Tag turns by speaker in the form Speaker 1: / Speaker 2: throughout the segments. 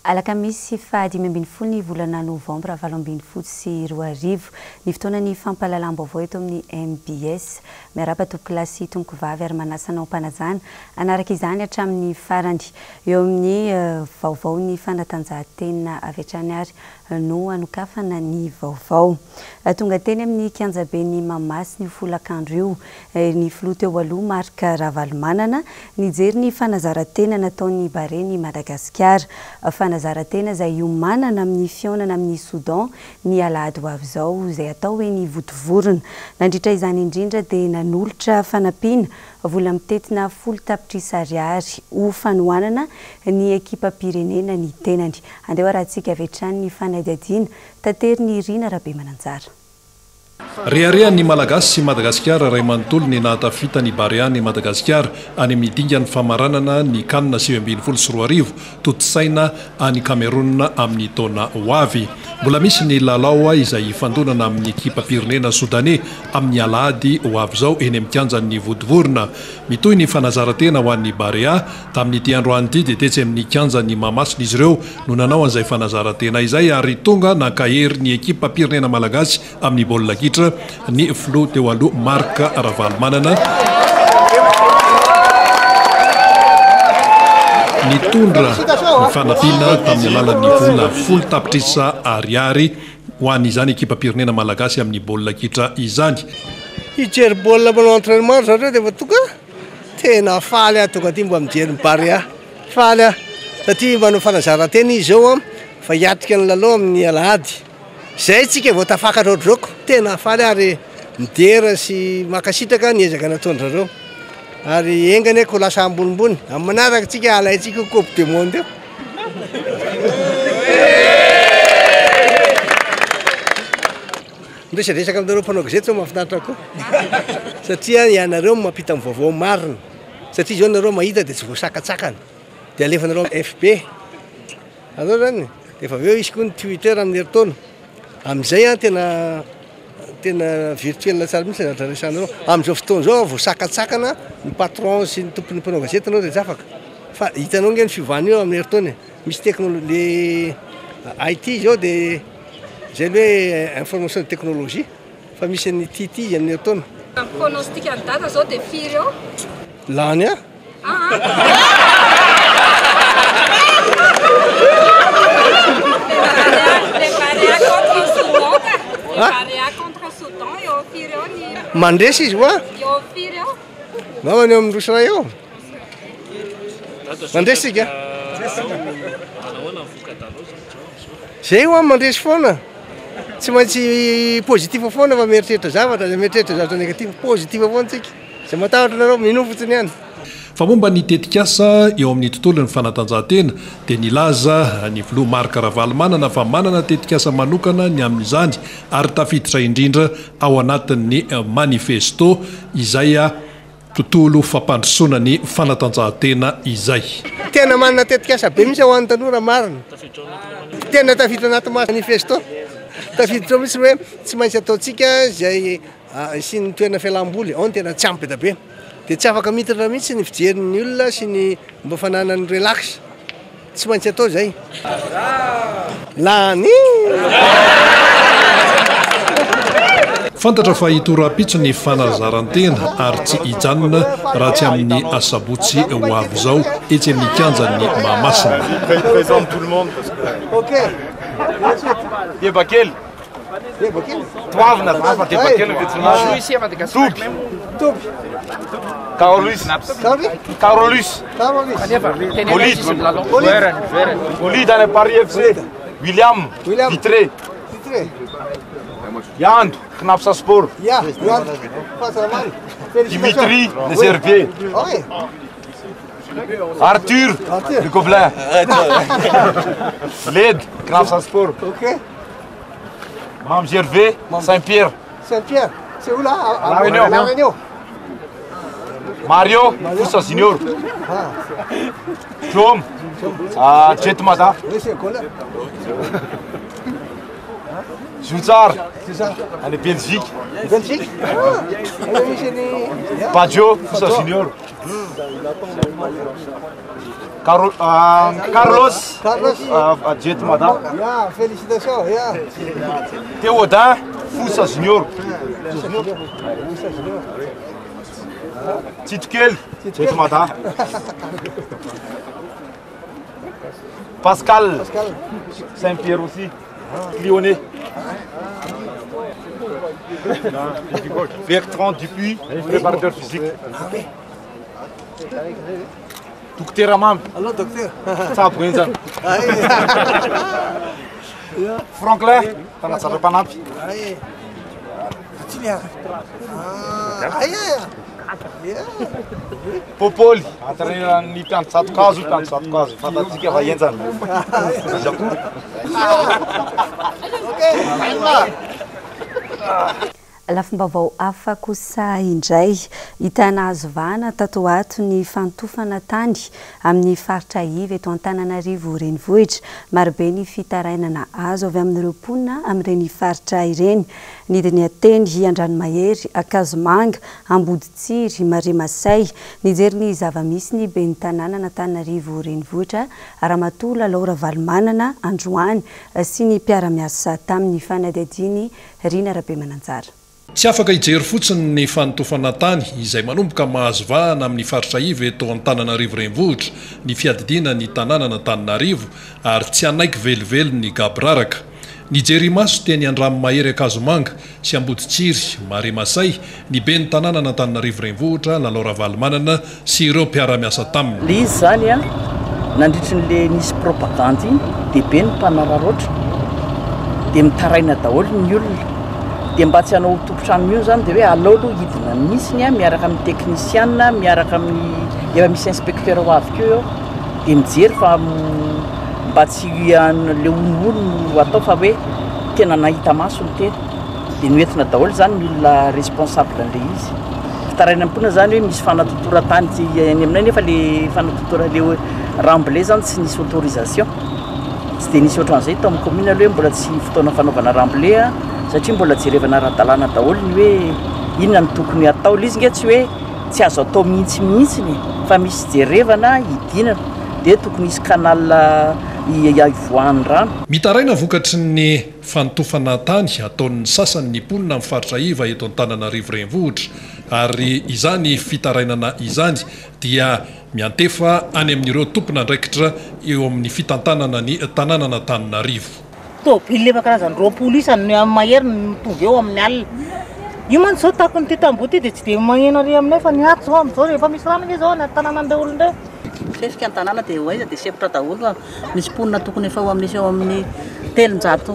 Speaker 1: Alakamisy faha 15 ny volana novambra 2018 ny fotoanan'ny fampahalalam-baovao eto amin'ny mbs. Miarahaba tompokolahy sy tompokovavy ary manasa anao am-panajana hanaraka izany hatramin'ny farany. Eo amin'ny vaovaon'ny fanatanjahantena avy hatrany ary no hanokafana ny vaovao. Tonga teny amin'ny kianjaben'i Mahamasina io folakandro io ny filoha teo aloha Marc Ravalomanana nijery ny fanazaran-tena nataon'ny Barea-n'i Madagasikara. Fanazaran-tena izay hiomanana amin'ny fihaonana amin'i Soudan ny alahady ho avy izao izay hatao eny Vontovorona. Nandritra izany indrindra dia nanolotra fanampiana vola mitentina 10 tapitrisa ariary ho fanohanana ny ekipam-pirenena ny tenany. Andeha ho arahantsika avy hatrany ny fanadihadiana taterin'i Rina Rabemananjara.
Speaker 2: Reharehan'ny Malagasy sy Madagasikara iray manontolo ny nahatafita ny Barea-n'i Madagasikara any amin'ny dingan'ny famaranana ny Can 2019, tontosaina any Cameroun amin'ny taona ho avy. Mbola misy ny lalao izay hifandonana amin'ny ekipam-pirenena Soudanais amin'ny alahady ho avy izao eny amin'ny kianjan'ny Vontovorona. Mitohy ny fanazaran-tena ho an'ny Barea. Tamin'ity androany ity dia tetsy amin'ny kianjan'i Mahamasina izy ireo no nanao an'izay fanazaran-tena izay ary tonga nankahery ny ekipam-pirenena malagasy amin'ny baolina kitra ny filoha teo aloha Marc Ravalomanana. Nitondra ny fanampiana tamin'ny alalan'ny vola 10 tapitrisa ariary ho an'izany ekipam-pirenena malagasy amin'ny baolina kitra izany.
Speaker 3: Hijery baolina manao entrainement ry zareo dia efa tonga. Tena faly aho tonga aty mba mijery ny Barea. Faly aho satria manao fanazaran-tena izy izao fa hiatrika ny lalao amin'ny alahady. Izay tsika vao tafakatra ohatr'izao ko. Tena faly aho ary midera sy mankasitraka ny ezaka nataon-dry zareo. Ary enga anie ko lasa ambonimbony. Amin'ny manaraka tsika alaintsika io coupe du monde io. Miresadresaka aminareo mpanao gazety zao mahafinaritra koa satria ianareo no mampita ny vaovao marina satria zao nareo mahita dia tsy voasakatsakana dia alefanareo FB anao zany dia efa avy eo hisy koa ny Twitter amin'ny herintaona amin'izay an tena tena virtuel tsara mihitsy ny zavatra resahanareo amin'izao fotoana izao voasakatsakana ny patron sy ny tompon'ny mpanao gazety anao dia tsy afaka fa hitanao nge ny fiovana io amin'ny herintaona e misy technolo- le IT zao dia Izay ny hoe information de technologie fa misy an'ny TT amin'ny herintaona.
Speaker 4: Ny pronostic an'i Dada zao dia firy eo?
Speaker 3: Lany an!
Speaker 4: Le Barea contre Soudan ka! Le Barea contre Soudan eo firy eo ny.
Speaker 3: Mandresy izy hoa!
Speaker 4: Eo firy eo?
Speaker 3: Nahoana eo amin'ny roa sy iray eo? Mandresy isika. Zay hoa mandresy foana. Tsy maintsy positif foana fa mieritreritra zavatra, aza mieritreritra zavatra négatif, positif foana tsika. Zay matahotra nareo, minoa fotsiny ihany.
Speaker 2: Fa momba ny tetikasa eo amin'ny tontolon'ny fanatanjahantena dia nilaza ny filoha Marc Ravalomanana fa manana tetikasa manokana ny amin'izany ary tafiditra indrindra ao anatin'ny manifesto izay tontolo fampandrosoana ny fanatanjahantena izay.
Speaker 3: Tena manana tetikasa be mihitsy ho an'ny tanora marina. Tena tafiditra anaty manifesto. Tafiditra ao mihitsy hoe tsy maintsy ataontsika izay hisian'ny toerana fialam-boly. Ao no tena tsy ampy be dia be. Dia tsy afaka miditra mihitsy ny fijerin'ny olona sy ny mba fananany relax. Tsy maintsy atao izay. Lany!
Speaker 2: Fantatra fa hitohy rahampitso ny fanazaran-tena ary tsy hijanona raha tsy amin'ny asabotsy ho avy izao etsy amin'ny kianjan'ny Mahamasina.
Speaker 5: Toavina zany fa deba kely ny fiantsoana azy. Toby.
Speaker 3: Toby.
Speaker 5: Carolus. Carolus. Bolide. Bolide any Paris FC. William. Vitré. Yando. Knapsa Sport. Dimitri Les Herbiers. Arthur. Le Gobelin. Led. Knapsa Sport. Mamy Gervais, Saint Pierre.
Speaker 3: Saint Pierre, c'est où là?
Speaker 5: La Réunion.
Speaker 3: La Réunion.
Speaker 5: Mario, Foussa Junior.
Speaker 3: Ah.
Speaker 5: Jom, ah, Jet Mada.
Speaker 3: Oui, c'est quoi là?
Speaker 5: Joutsar, any Belgique.
Speaker 3: Belgique? Ah,
Speaker 5: Badio, Foussa Junior. Caro Carlos.
Speaker 3: Carlos.
Speaker 5: Jet Mada.
Speaker 3: Ya, félicitations, ya.
Speaker 5: Théodin Fosa Junior.
Speaker 3: Fosa Junior.
Speaker 5: Tito Kely. Jet Mada. Pascal.
Speaker 3: Pascal.
Speaker 5: Saint-Pierre aussi. Lyonnais. Bertrand Dupuis, préparateur physique. Dokotera Mamy.
Speaker 3: Allô, docteur.
Speaker 5: Tsabo enjana. Franklin, mpanazatra mpanampy.
Speaker 3: Ay. Ay.
Speaker 5: Popoly, entraîneur-n'ny mpiandry tsatokazo, mpiandry tsatokazo. Fantatsika fa enjana. Iza koa?
Speaker 1: Lafim-baovao hafa kosa indray, hita nahazo vahana tato ho ato ny fantofana tany amin'ny faritra iva eto Antananarivo renivohitra. Marobe ny fitarainana azo avy amin'ireo mponina amin'ireny faritra ireny. Nidina teny Andranomahery, Ankazomanga, Amboditsiry, Maremasay. Nijery ny zava-misy ny ben'ny tanànan'Antananarivo renivohitra, Ramatoa Lalao Ravalomanana androany sy ny mpiara-miasa tamin'ny fanadihadiany Rina Rabemananjara.
Speaker 2: Tsy afaka hijery fotsiny ny fanotofana tany izay manomboka mahazo vahana amin'ny faritra iva eto Antananarivo renivohitra ny fiadidiana ny tanànan'Antananarivo ary tsy hanaiky velively ny gaboraraka. Nijery imaso teny Andranomahery Ankazomanga sy Amboditsiry Maremasay ny ben'ny tanànan'Antananarivo renivohitra Lalao Ravalomanana sy ireo mpiara-miasa taminy.
Speaker 6: Ilay izy izany an, nandritry ny le nisy propagandy iny dia be ny mpanararaotra, dia mitaraina daholo ny olona, dia mba tsy hanao ho tompon-trano mihitsy izany dia hoe aleo aloha hidina mihitsy an, miaraka amin'ny teknisiana, miaraka amin'ny, efa misy inspecteur ho avy koa eo, dia mijery fa mba tsy le honohono no atao fa hoe tena nahita maso ny tena. Dia noentina daholo izany ny olona responsable an'ilay izy. Fitarainan'ny mponina izany hoe misy fanatotoran-tany tsy any aminay nefa le fanatotora le hoe remblai izany tsy nisy autorisation. Tsy dia nisy ohatran'izay tao amin'ny commune aloha hoe mbola tsy fotoana fanaovana remblai a, satria mbola jerevana ara-dalàna daholo ny hoe inona no tokony hatao. Ilay izy nge tsy hoe tsy azo atao mihitsy mihitsy e, fa misy jerevana hidinana dia tokony hisy canal hivoahan'ny rano.
Speaker 2: Mitaraina vokatry ny Fanotofana tany ataon'ny sasany ny mponina amin'ny faritra iva eto Antananarivo Renivohitra ary izany fitarainana izany dia miantefa any amin'ireo tompon'andraikitra eo amin'ny fitantanana ny tanànan'Antananarivo.
Speaker 7: Tôbily efa karazany 20 isa ny mahery no tonga eo amin'ny alina. Io mantsy izao takon'ity tamboho ity dia tsy dia maheno ary aminay fa ny ato izao amin'izao rehefa misy rano ange izao any an-tanànan'ireo olona ireo.
Speaker 8: Fefika ny tanàna dia ho aiza dia sempotra daholo fa misy mponina tokony efa ho amin'ny eo amin'ny 300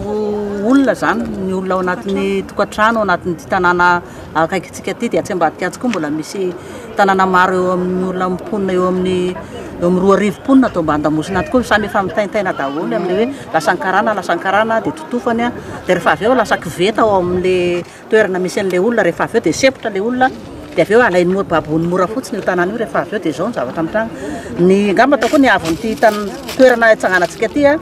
Speaker 8: olona izany ny olona ao anatin'ny tokantrano ao anatin'ity tanàna akaikintsika ity dia atsy ambadika atsy koa mbola misy tanàna maro eo amin'ny olona mponina eo amin'ny eo amin'ny 2000 mponina ato ambandamosina ato koa samy efa mitaintaina daholo amin'ilay hoe lasa ny karana lasa ny karana dia totofany dia rehefa avy eo lasa koveta ao amin'ilay toerana misy an'ilay olona rehefa avy eo dia sempotra ilay olona dia avy eo alainy mora baboiny mora fotsiny io tanàna io rehefa avy eo dia izao ny zavatra mitranga ny angamba atao koa ny avon'ity tan- toerana itsanganantsika ity a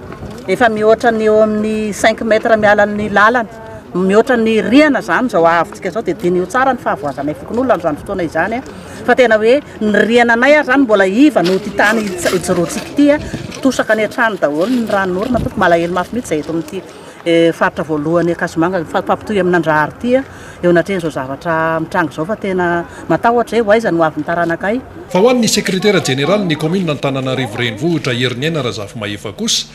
Speaker 8: efa mihoatra ny eo amin'ny 5 mètres miala ny lalana mihoatra ny rihana izany izao ahavontsika izao dia diniho tsara ny fahavoazanay fokonolona amin'izany fotoana izany a fa tena hoe ny rihana anay ary izany mbola iva noho ity tany ijoroantsika ity a tosaka any an-trano daholo ny ranon'orona tompoko malahelo mafy mihitsy izay eto amin'ity Faritra voalohany Ankazomanga mifampitohy amin'Andraharo ity eo anatrehan'izao zavatra mitranga izao fa tena matahotra e, ho aiza no ho avin'ny taranakay?
Speaker 2: Fa ho an'ny sekretera jeneralin'ny kaominina Antananarivo Renivohitra Heriniaina Razafimahefa kosa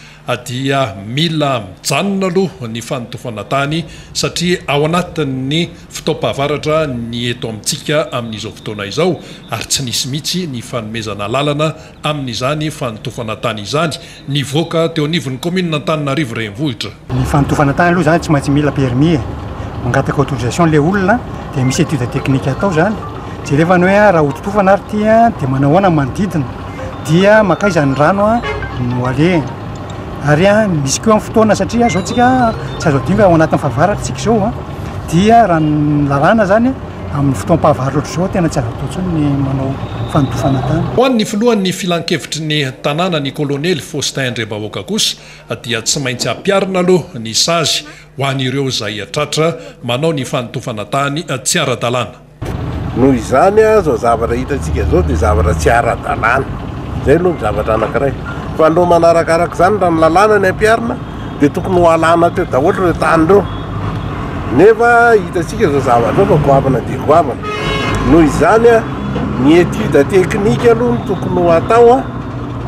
Speaker 2: dia mila mijanona aloha ny fanotofana tany satria ao anatin'ny fotoam-pahavaratra ny eto amintsika amin'izao fotoana izao ary tsy nisy mihitsy ny fanomezana alalana amin'izany fanotofana tany izany nivoaka teo anivon'ny kaominina Antananarivo Renivohitra.
Speaker 9: Ny fanotofana tany aloha izany tsy maintsy mila permis e. Mangataka autorisation ilay olona dia misy étude technique atao izany. Jerevana hoe raha hototofana ary ity dia manao ahoana ny manodidina, dia mankaiza ny rano no alehany. Ary misy koa ny fotoana satria izao tsika tsy azo adino fa ao anatin'ny fahavaratra tsika izao dia raha ny lalàna izany Amin'ny fotoam-pahavaratra ohatr'izao tena tsy azo atao intsony ny manao fanotofana tany.
Speaker 2: Ho an'ny filohan'ny filankevitry ny tanàna ny kolonely Faustin Andriambahoaka kosa dia tsy maintsy ampiharina aloha ny sazy ho an'ireo izay tratra manao ny fanotofana tany tsy ara-dalàna.
Speaker 10: Noho izany, izao zavatra hitantsika izao dia zavatra tsy ara-dalàna. Izay aloha ny zavatra anankiray. Faharoa manarakaraka izany, raha ny lalàna ny ampiharina dia tokony ho alana teo daholo ireo tany ireo. Nefa hitantsika izao zavatra izao fa goavana dia goavana. Noho izany, ny étude technique aloha no tokony ho atao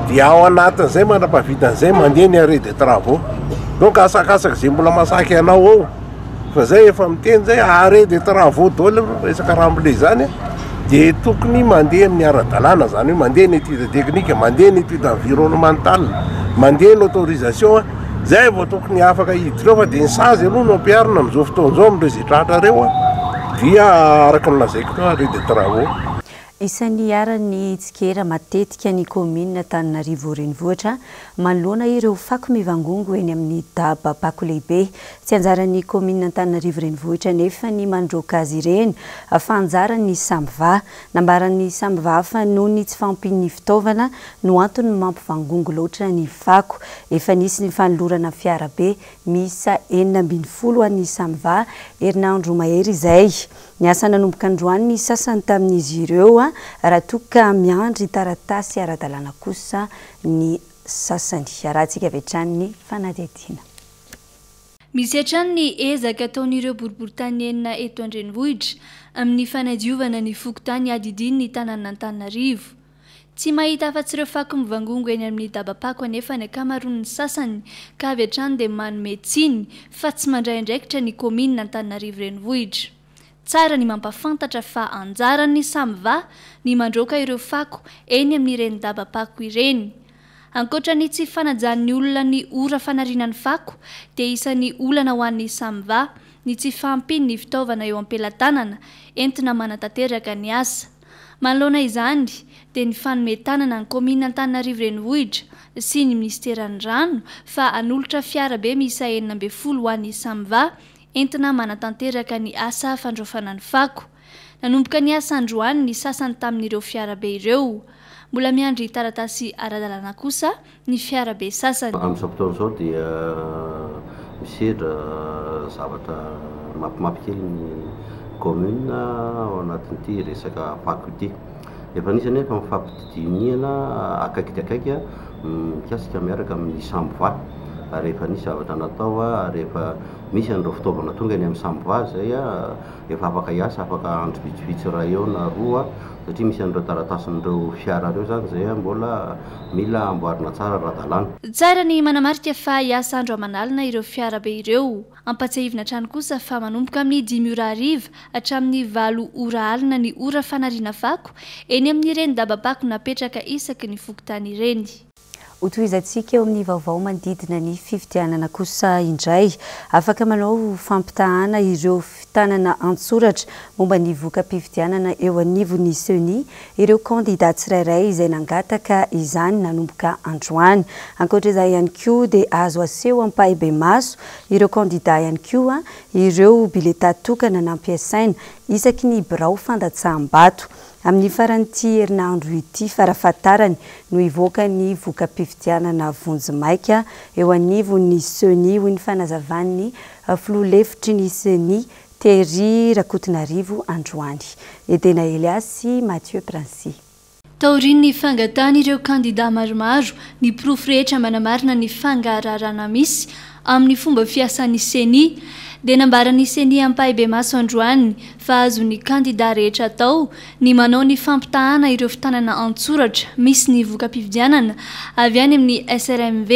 Speaker 10: dia ao anatin'izay mandra-pahavitan'izay mandeha ny arrêt de travaux. Donc asakasaka izay mbola masaky anao ao. Fa zay efa miteny zay arrêt de travaux daholo resaka remblai zany de tokony mandeha amin'ny ara-dalàna zany hoe mandeha ny étude technique, mandeha ny étude environnementale, mandeha ny autorisation, zay vao tokony afaka hiditra eo fa de ny sazy aloha no ampiharina amin'izao fotoana izao amin'ireo izay tratra ireo dia araka ny lazaiko teo arrêt de travaux.
Speaker 1: Isan'ny iharan'ny tsikera matetika ny kaominina Antananarivo Renivohitra manoloana ireo fako mivangongo eny amin'ny daba-pako lehibe. Tsy anjaran'ny kaominina Antananarivo Renivohitra anefa ny mandroaka azy ireny fa anjaran'ny Samva. Nambaran'ny Samva fa noho ny tsy fahampian'ny fitaovana no antony mampivangongo loatra ny fako. Efa nisy ny fanolorana fiarabe miisa 16 ho an'ny Samva herinandro mahery izay. Niasa nanomboka androany ny sasany tamin'izy ireo raha toa ka miandry taratasy ara-dalàna kosa ny sasany. Arahantsika avy hatrany ny fanadihadiana.
Speaker 11: Misy hatrany ny ezaka ataon'ireo boriborintany enina eto an-drenivohitra amin'ny fanadiovana ny fokontany iadidian'ny tanànan'Antananarivo. Tsy mahita afa-tsy ireo fako mivangongo eny amin'ny daba-pako anefa ny ankamaroan'ny sasany ka avy hatrany dia manome tsiny fa tsy mandray andraikitra ny kaominina Antananarivo Renivohitra. Tsara ny mampafantatra fa anjaran'ny Samva ny mandroaka ireo fako eny amin'ireny daba-pako ireny. Ankoatra ny tsy fanajan'ny olona ny ora fanariana ny fako dia isan'ny olana ho an'ny Samva ny tsy fahampian'ny fitaovana eo am-pelatanana entina manatanteraka ny asa. Manoloana izany dia nifanome tanana ny kaominina Antananarivo Renivohitra sy ny minisiteran'ny rano fa hanolotra fiara be miisa 16 ho an'ny Samva entina manatanteraka ny asa fandraofana ny fako. Nanomboka ny asa androany ny sasany tamin'ireo fiara be ireo. Mbola miandry taratasy ara-dalàna kosa ny fiarabe sasany.
Speaker 12: Amin'izao fotoana izao dia misedra zavatra mafimafy kely ny commune ao anatin'ity resaka fako ity. Efa nisy anefa ny fampidinihana akaiky dia akaiky mikasika miaraka amin'ny Samva ary efa nisy zavatra natao ary efa misy an'ireo fitaovana tonga eny amin'ny Samva izay efa afaka hiasa afaka andro vitsivitsy iray eo na roa satria misy an'ireo taratasin'ireo fiara ireo izany izay mbola mila amboarina tsara ara-dalàna.
Speaker 11: Tsara ny manamarika fa hiasa andro aman'alina ireo fiara be ireo. Ampatsiahivina hatrany kosa fa manomboka amin'ny dimy ora hariva hatramin'ny valo ora alina ny ora fanariana fako eny amin'ireny dabam-pako napetraka isaky ny fokontany ireny.
Speaker 1: Hotohizantsika eo amin'ny vaovao manodidina ny fifidianana kosa indray. Afaka manao fampitahana ireo fitanana an-tsoratra momba ny voka-pifidianana eo anivon'ny Ceni ireo kandidà tsirairay izay nangataka izany nanomboka androany. Ankoatra izay ihany koa dia azo aseho ampahibemaso ireo kandidà ihany koa ireo biletà tokana nampiasaina isaky ny birao fandatsaham-bato. Amin'ny faran'ity herinandro ity farafahatarany no hivoaka ny voka-pifidianana vonjimaika eo anivon'ny Ceni, hoy ny fanazavan'ny filoha lefitry ny Ceni, Thierry Rakotonarivo androany. Edena Elias sy Mathieu Princy.
Speaker 11: Taorian'ny fangatahan'ireo kandidà maromaro ny porofo rehetra manamarina ny fangaraharana misy amin'ny fomba fiasan'ny Ceni, dia nambaran'ny Ceni ampahibemaso androany fa azon'ny kandidà rehetra atao ny manao ny fampitahana ireo fitanana an-tsoratra misy ny voka-pifidianana avy any amin'ny SRMV.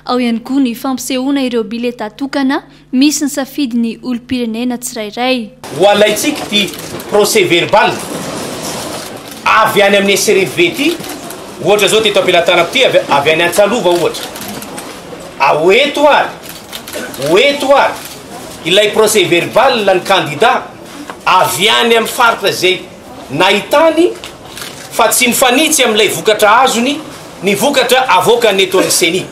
Speaker 11: Ao ihany koa ny fampisehoana ireo biletà tokana misy ny safidin'ny olom-pirenena tsirairay.
Speaker 13: Ho alaintsika ity procès verbal avy any amin'ny SRMV ity, ohatra izao teto am-pelatanako ity avy avy any Antsalova ohatra. Ho eto ary, ho eto ary ilay procès verbal ny kandida avy any amin'ny faritra izay nahitany fa tsy mifanitsy amin'ilay vokatra azony ny vokatra avoakan'ny eto amin'ny Ceni.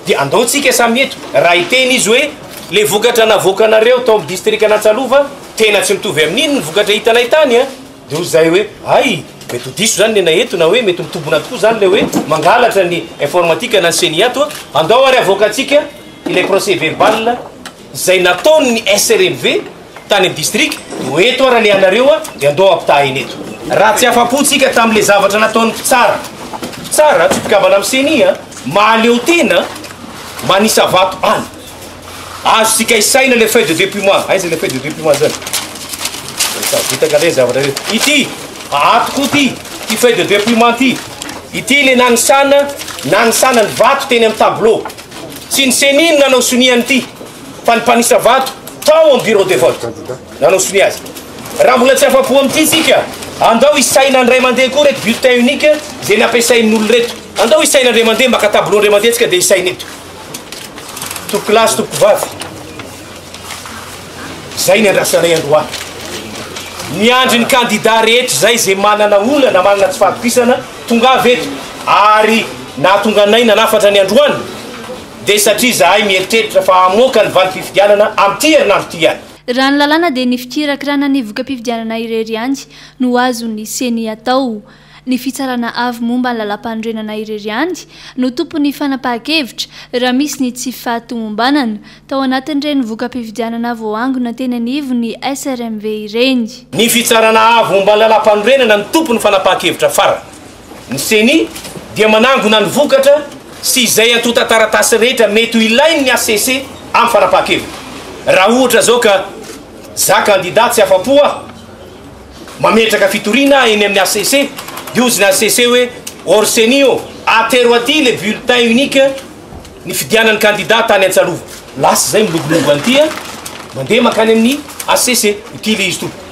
Speaker 13: Dia andao tsika samy eto, raha hiteny izy hoe le vokatra navoakanareo tao amin'ny distrikan'Antsalova tena tsy mitovy amin'iny ny vokatra hitanay tany an! Dia hoy izahay hoe hay, mety ho diso izany ny anay eto na hoe mety mitombona tokoa izany ilay hoe mangalatra ny informatique na ny Ceni ato an! Andao ary avoakantsika ilay procès verbal izay nataon'ny SRMV tany amin'ny district, dia ho eto ary alehanareo an, dia andao ampitahaina eto. Raha tsy afa-po tsika tamin'ilay zavatra nataon'ny mpitsara. mpitsara, tsy mpikambana amin'ny ceni a, mahaleo tena, manisa vato any. Azontsika isaina le feuille de dépouillement. Aiza le feuille de dépouillement zany? Vitaka indray ny zavatra rehetra. Ity, ato koa ity, ity feuille de dépouillement ity. Ity le nanisana, nanisana ny vato teny amin'ny tableau. Tsy ny ceni no nanao sonia an'ity, fa ny mpanisa vato tao amin'ny bureau de vote nanao sonia azy. Raha mbola tsy afa-po amin'ity isika, andao hisaina indray mandeha koa ireto bulletin unique izay nampiasain'ny olona ireto. Andao hisaina indray mandeha, maka tableau indray mandeha tsika dia hisaina eto. Tompokolahy sy tompokovavy, izay ny andrasanay androany. Miandry ny kandida rehetra izay izay manana olana, manana tsy fahatokisana, tongava eto. Ary nahatonga anay nanafatra ny androany dia satria izahay mieritreritra fa hamoaka ny valim-pifidianana amin'ity herinandro ity ihany.
Speaker 11: Raha ny lalàna dia ny fikirakirana ny voka-pifidianana irery ihany no azon'ny Ceni atao. Ny Fitsarana Avo momba ny Lalàmpanorenana irery ihany no tompon'ny fanapahan-kevitra raha misy ny tsy fahatomombanana tao anatin'ireny voka-pifidianana voaangona teny anivon'ny SRMV ireny.
Speaker 13: Ny Fitsarana Avo momba ny Lalàmpanorenana no tompon'ny fanapahan-kevitra farany. Ny Ceni dia manangona ny vokatra sy izay antontan-taratasy rehetra mety ho ilain'ny hcc amin'ny fanapahan-keviny. Raha ohatra izao ka za kandida tsy afa-po aho, Mametraka fitoriana aho eny amin'ny hcc, dia hozy ny hcc hoe hors ceni ô, atero aty le bulletin unique nifidianan'ny candidat tany Antsalova. Lasa izay milogologo an'ity an, mandeha mankany amin'ny hcc, ity le izy tompoko.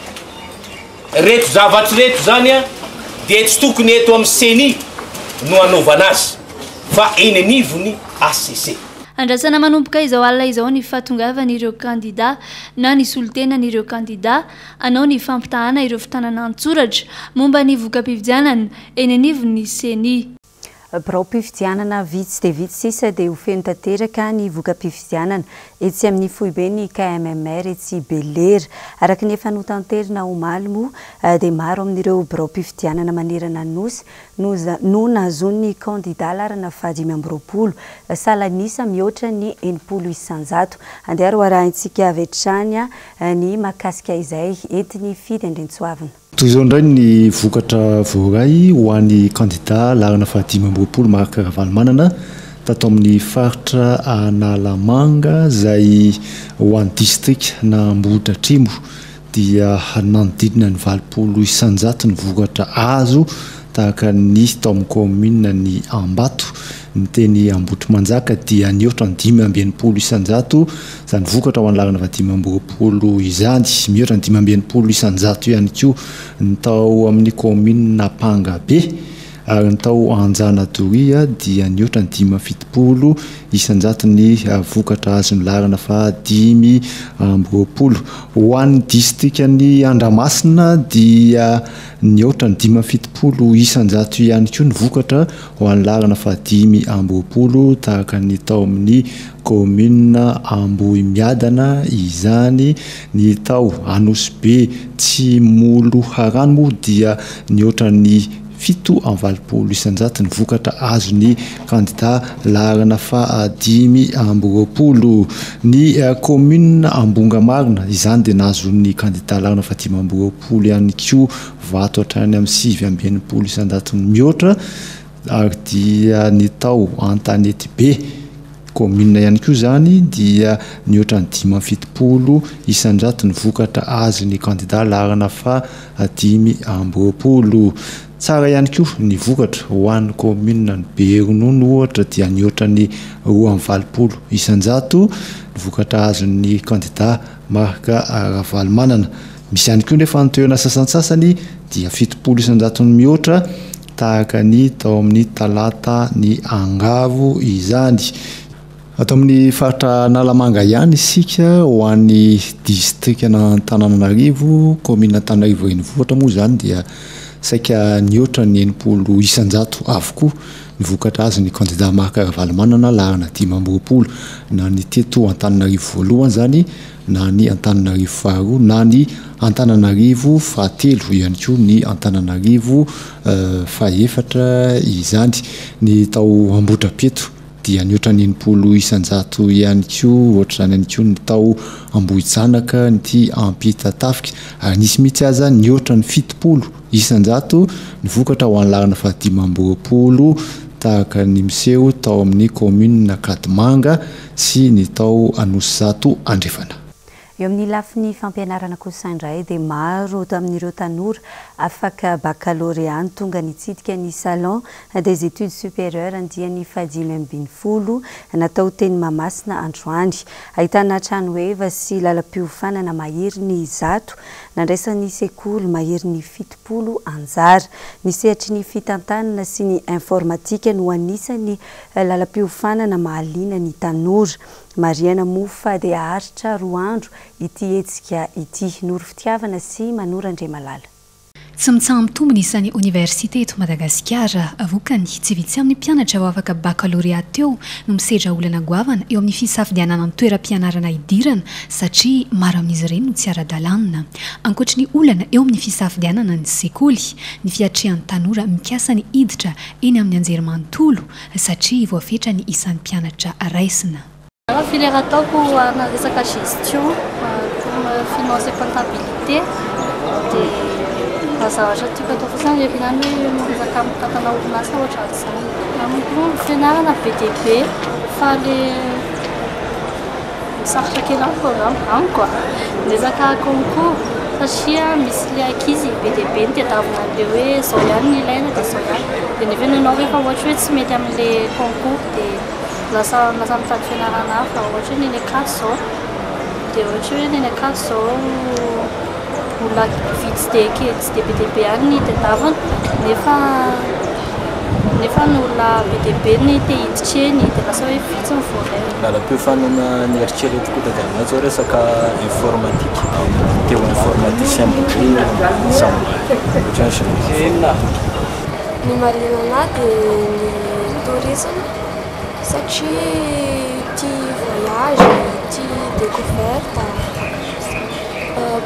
Speaker 13: Reto zavatra ireto zany an, dia tsy tokony eto amin'ny ceni no hanaovana azy fa eny anivon'ny hcc.
Speaker 11: Andrasana manomboka izao alina izao ny fahatongavan'ireo kandida na ny solontenan'ireo kandida hanao ny fampitahana ireo fitanana an-tsoratra momba ny voka-pifidianana eny anivon'ny Ceni.
Speaker 1: Biraom-pifidianana vitsy dia vitsy sisa dia ho feno tanteraka ny voka-pifidianana etsy amin'ny foiben'ny KMMR etsy Belera. Araka ny efa notanterina omaly moa dia maro amin'ireo biraom-pifidianana manerana ny Nosy no no nahazoan'ny kandida laharana faha 25 salan'isa mihoatra ny 60%. Andeha ary ho arahintsika avy hatrany ny mahakasika izay entin'i Fidy Andriantsoavina.
Speaker 14: Toy izao indray ny vokatra voaray ho an'ny kandida laharana faha 25 Marc Ravalomanana tato amin'ny faritra Analamanga izay ho an'ny distrikan'Ambohidratrimo dia nanodidina ny 80% ny vokatra azo tahaka ny tao amin'ny kaominina ny Ambato. Ny teny Ambohitrimanjaka dia nihoatra ny 65% izany vokatra ho an'ny laharana faha 25 izany. Mihoatra ny 65% ihany koa ny tao amin'ny kaominina Ampangabe ary ny tao Anjanadoria dia nihoatra ny 75% ny vokatra azon'ny laharana faha 25. Ho an'ny distrikan'i Andramasina dia nihoatra ny 75% ihany koa ny vokatra ho an'ny laharana faha 25 tahaka ny tao amin'ny kaominina Ambohimiadana izany. Ny tao Anosibe Tsimoloharano moa dia nihoatra ny 87% ny vokatra azon'ny kandida laharana faha 25. Ny kaominina Ambongamarina izany dia nahazoan'ny kandida laharana faha 25 ihany koa vato hatrany amin'ny 69% mihoatra ary dia ny tao Antanetibe kaominina ihany koa izany dia nihoatra ny 75% ny vokatra azon'ny kandida laharana faha 25. Tsara ihany koa ny vokatra ho an'ny kaominina ny Beronono ohatra dia nihoatra ny 82% ny vokatra azon'ny kandida Marc Ravalomanana. Misy ihany koa nefa ny toerana sasantsasany dia 70% mihoatra tahaka ny tao amin'ny Talata ny Angavo izany. Ato amin'ny faritra Analamanga ihany isika ho an'ny distrikan'Antananarivo, kaominina Antananarivo renivohitra moa izany dia saika nihoatra ny 60% avokoa ny vokatra azon'ny kandida Marc Ravalomanana laharana 25 na ny teto Antananarivo voalohany izany na ny Antananarivo faharoa na ny Antananarivo fahatelo ihany koa ny Antananarivo fahefatra izany. Ny tao Ambohidrapeto. dia nihoatra ny 60 isanjato ihany koa, ohatr'izany ihany koa ny tao Ambohijanaka, ny ity Ampitatafika ary nisy mihitsy aza nihoatra ny 70 isanjato ny vokatra ho an'ny laharana faha-25 tahaka ny miseho tao amin'ny kaominina Ankadimanga sy ny tao Anosizato Andrefana.
Speaker 1: Eo amin'ny lafiny fampianarana kosa indray dia maro tamin'ireo tanora afaka bakalorea no tonga nitsidika ny Salon des études supérieures andiany fahadimy ambin'ny folo natao teny Mahamasina androany. Ahitana trano heva sy lalam-piofanana maherin'ny 100 nandraisan'ny sekoly maherin'ny 70 anjara. Ny sehatry ny fitantanana sy ny informatika no anisan'ny lalam-piofanana mahaliana ny tanora. Marihana moa fa dia haharitra 2 andro ity hetsika ity. Noro Fitiavana sy Manora Andriamalala.
Speaker 15: Tsy mitsaha-mitombo ny isan'ny oniversite eto Madagasikara. Vokany, tsy vitsy amin'ny mpianatra vao afaka bakalorea teo no misedra olana goavana eo amin'ny fisafidianana ny toeram-pianarana hidirana satria maro amin'izy ireny no tsy ara-dalàna. Ankoatry ny olana eo amin'ny fisafidianana ny sekoly, ny fiatrehan'ny tanora mikasa ny hiditra eny amin'ny anjerimanontolo satria voafetra ny isan'ny mpianatra raisina.
Speaker 16: Filière ataoko ana resaka gestion comme finance et comptabilité dia raha zavatra tiako atao fotsiny any aoriana any hoe resaka mitantana orinasa ohatran'izany. Amiko fianarana be dia be fa le sarotra kely amiko angamba, amiko a, ny resaka concours satria misy le ankizy be dia be no tadiavina an'le hoe izao ihany no ilaina dia izao ihany dia nefa ianao rehefa ohatra hoe tsy mety amin'le concours dia lasa lasa mitady fianarana hafa, ohatra hoe ny eny Ankatso izao dia ohatra hoe ny eny Ankatso izao olona vitsy dia kely tsy dia be dia be ihany ny tadiavina nefa nefa ny olona be dia be ny te hiditra eny dia lasa hoe vitsy ny voaray.
Speaker 17: Lalam-piofanana nieritreretiko tadiavina zao resaka informatique, te ho informaticien daholo samy ohatran'ny génie informatique.
Speaker 18: Ny mahaliana anahy dia ny tourisme satria tia voyage, tia découverte.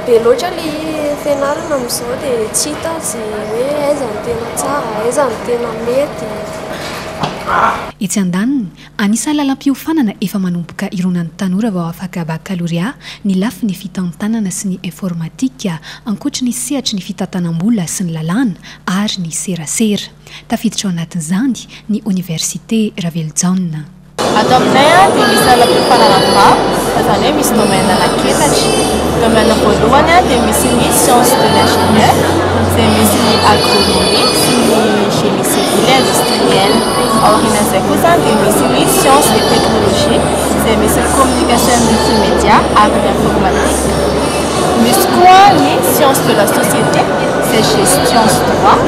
Speaker 18: Be loatra ilay fianarana amin'izao dia tsy hita izay hoe aiza no tena tsara, aiza no tena mety.
Speaker 15: Etsy andaniny, anisan'ny lalam-piofanana efa manomboka ironan'ny tanora vao afaka bakalorea ny lafiny fitantanana sy ny informatika, ankoatry ny sehatry ny fitantanam-bola sy ny lalàna ary ny serasera. Tafiditra ao anatin'izany ny oniversite Ravelojaona.
Speaker 19: Ato aminay dia misy lalam-piofanana valo, izany hoe misy domaine anankiefatra. Domaine voalohany dia misy ny science de l'ingénieur, izay misy ny agronomie sy ny génie civil et industriel. Aorianan'izay kosa dia misy ny science et technologie, izay misy ny communication multimédia ary ny informatique. Misy koa ny science de la société, izay gestion sy droit,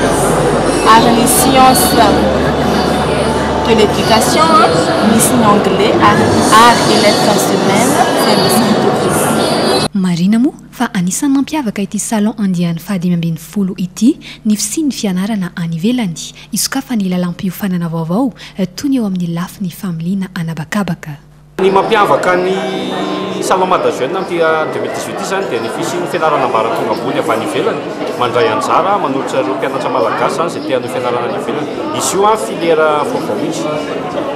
Speaker 19: ary ny science de l'éducation, misy ny anglais ary ny arts et lettres humaines izay misy ny tourisme.
Speaker 15: Marihina moa fa anisan'ny mampiavaka ity salon andiany faha-15 ity ny fisian'ny fianarana any ivelany, hisokafan'ny lalam-piofanana vaovao toy ny eo amin'ny lafiny familiana an'habakabaka.
Speaker 13: Ny mampiavaka ny Salon Mada Jeune amin'ity 2018 ity izany dia ny fisian'ny fianarana ambaratonga ambony avy any ivelany mandray anjara manolotra ireo mpianatra malagasy izany izay te hanohy fianarana any ivelany. Izy io filière vaovao mihitsy,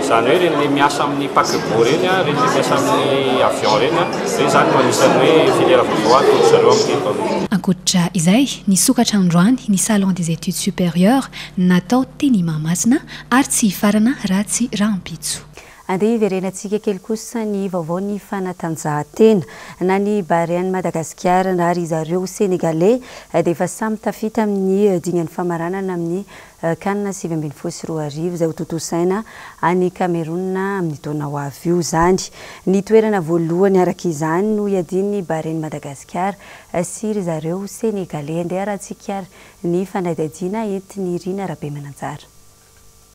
Speaker 13: izany hoe ireny le miasa amin'ny paquebot ireny, ireny le miasa amin'ny avion ireny, ireny izany no anisan'ny hoe filière vaovao atolotra zareo amin'ity taona ity.
Speaker 15: Ankoatra izay, nisokatra androany ny Salon des études supérieures natao teny Mahamasina ary tsy hifarana raha tsy rahampitso.
Speaker 1: Andeha hiverenantsika kely kosa ny vaovaon'ny fanatanjahantena. Na ny Barean'i Madagasikara na ry zareo Senegaley dia efa samy tafita amin'ny dingan'ny famaranana amin'ny Can 2019 izay hotontosaina any Cameroun amin'ny taona ho avy io izany. Ny toerana voalohany araka izany no hiadian'ny Barean'i Madagasikara sy ry zareo Senegaley. Andeha harahantsika ary ny fanadihadiana entin'i Rina Rabemananjara.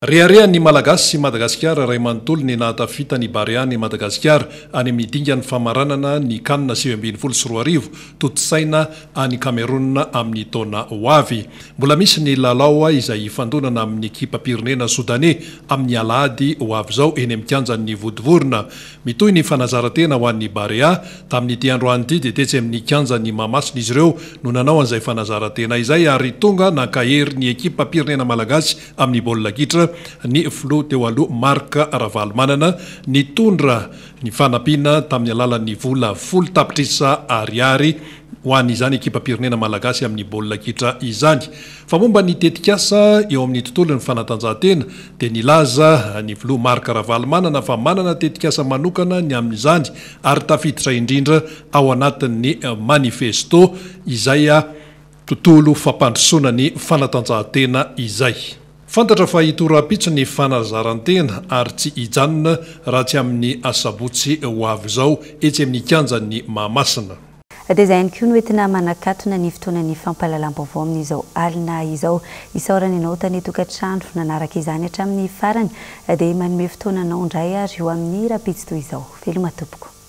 Speaker 2: Reharehan'ny Malagasy sy Madagasikara iray manontolo ny nahatafita ny Barean'i Madagasikara any amin'ny dingan'ny famaranana ny Can 2019 tontosaina any Cameroun amin'ny taona ho avy. Mbola misy ny lalao izay hifandonana amin'ny ekipam-pirenena Soudanais amin'ny alahady ho avy izao eny amin'ny kianjan'ny Vontovorona. Mitohy ny fanazaran-tena ho an'ny Barea. Tamin'ity androany ity dia tetsy amin'ny kianjan'i Mahamasina izy ireo no nanao an'izay fanazaran-tena izay ary tonga nankahery ny ekipam-pirenena malagasy amin'ny baolina kitra. ny filoha teo aloha Marc Ravalomanana nitondra ny fanampiana tamin'ny alalan'ny vola 10 tapitrisa ariary ho an'izany ekipam-pirenena malagasy amin'ny baolina kitra izany. Fa momba ny tetikasa eo amin'ny tontolon'ny fanatanjahantena dia nilaza ny filoha Marc Ravalomanana fa manana tetikasa manokana ny amin'izany ary tafiditra indrindra ao anatin'ny manifesto izay tontolo fampandrosoana ny fanatanjahantena izay. Fantatra fa hitohy rahampitso ny fanazaran-tena ary tsy hijanona raha tsy amin'ny asabotsy ho avy izao etsy amin'ny kianjan'ny Mahamasina.
Speaker 1: Dia izay ihany koa no entina manakatona ny fotoanan'ny fampahalalam-baovao amin'izao alina izao. Isaorana ianao tany an-tokantrano nanaraka izany hatramin'ny farany dia manome fotoana anao indray ary ho amin'ny rahampitso toy izao. Veloma tompoko.